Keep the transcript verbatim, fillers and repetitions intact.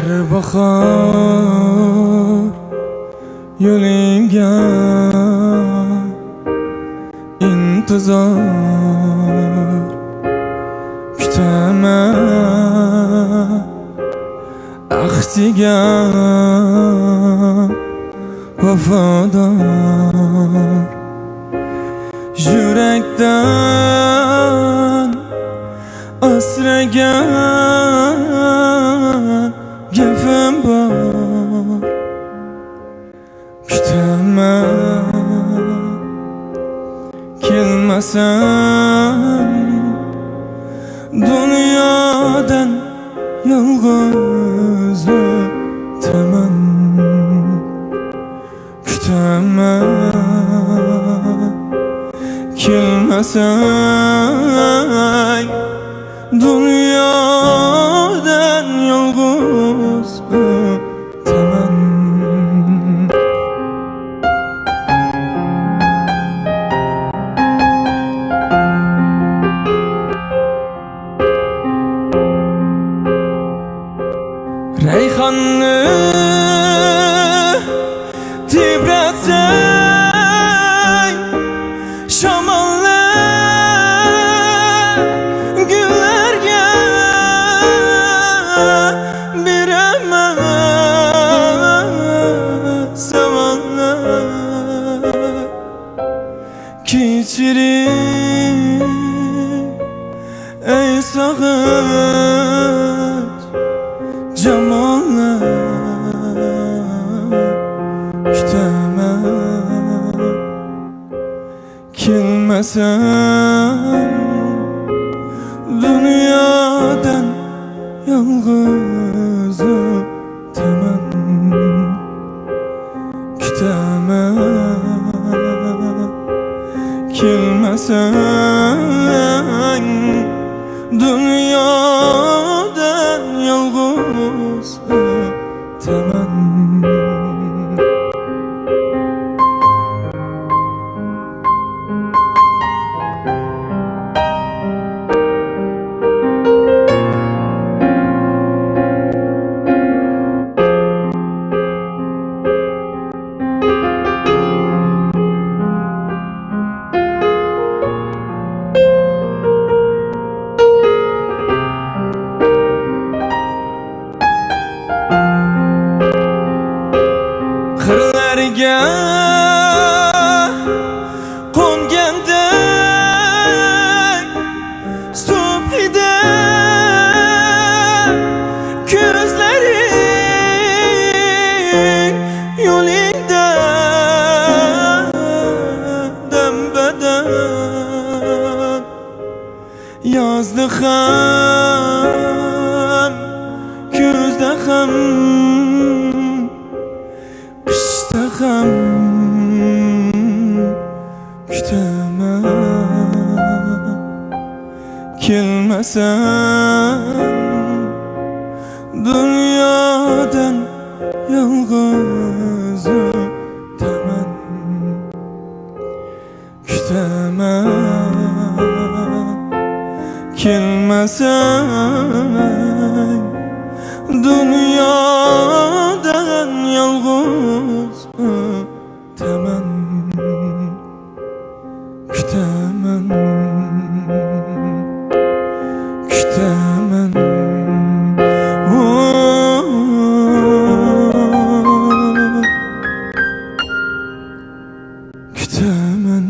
باھار يولىڭغا ئىنتىزار كۈتەمەن، ئەھدىگە ۋاپادار. يۈرەكتىن ئاسرىغان گېپىم بار، كۈتەمەن، كەلمىسەڭ دۇنيادىن يالغۇز ئۆتىمەن. كۈتەمەن، كەلمىسەڭ دۇنيادىن يالغۇز ئۆتىمەن. رەيھاننى تىترەتسەڭ شاماللار، گۈللەرگە بېرەمەن ساۋانلار. كېچىرىڭ ئەي ساغىچ جاماللار، كۈتەمەن، كەلمىسەڭ دۇنيادىن يالغۇز ئۆتىمەن. كۈتەمەن، كەلمىسەڭ دۇنيادىن يالغۇز ئۆتىمەن. قىرلارغا قونغاندەك سۇپىدە كۆزلىرىڭ، يولۇڭدا دەم بەدەم. يازدا خەم، كۈزدە خەم، قىشتا خەم كۈتەمەن. كەلمىسەڭ دۇنيادىن يالغۇز ئۆتىمەن. كۈتەمەن، كەلمىسەڭ دۇنيادىن يالغۇز ئۆتىمەن. كۈتەمەن، كۈتەمەن، كۈتەمەن.